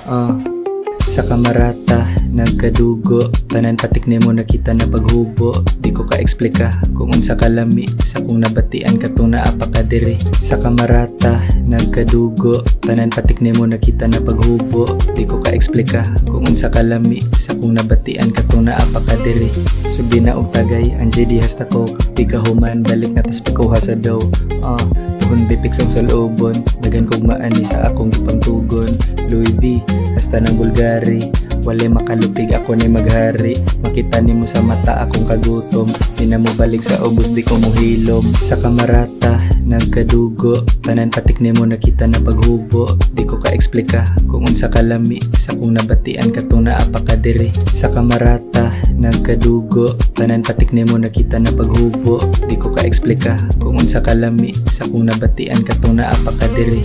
Sa kamarata, nagkadugo. Tanan patik nimo nakita na paghubo. Di ko ka-eksplika kung unsa kalami sa kong nabatian katong naa pa ka diri. Sa kamarata, nagkadugo. Tanan patik nimo nakita na paghubo. Di ko ka-eksplika kung unsa kalami sa kong nabatian katong naa pa ka diri. Sugdi na og tagay, ang JD hasta ko. Di ka human, balik na tas pagkuha sa dough. Puhon bipik sa salubon. Dagan kog maani sa akong gipangtugon. Louis V, hasta ng Bulgari. Wala makalupig, ako ni maghari. Makita nimo sa mata akong kagutom. Di na mo balik sa ubos, di ko mohilom. Sa kamarata, nagkadugo. Tanan patik nimo nakita na paghubo. Di ko ka-eksplika kung unsa kalami sa kong nabatian katong naa pa ka diri. Sa kamarata, nagkadugo. Tanan patik nimo nakita na paghubo. Di ko ka-eksplika kung unsa kalami sa kong nabatian katong naa pa ka diri.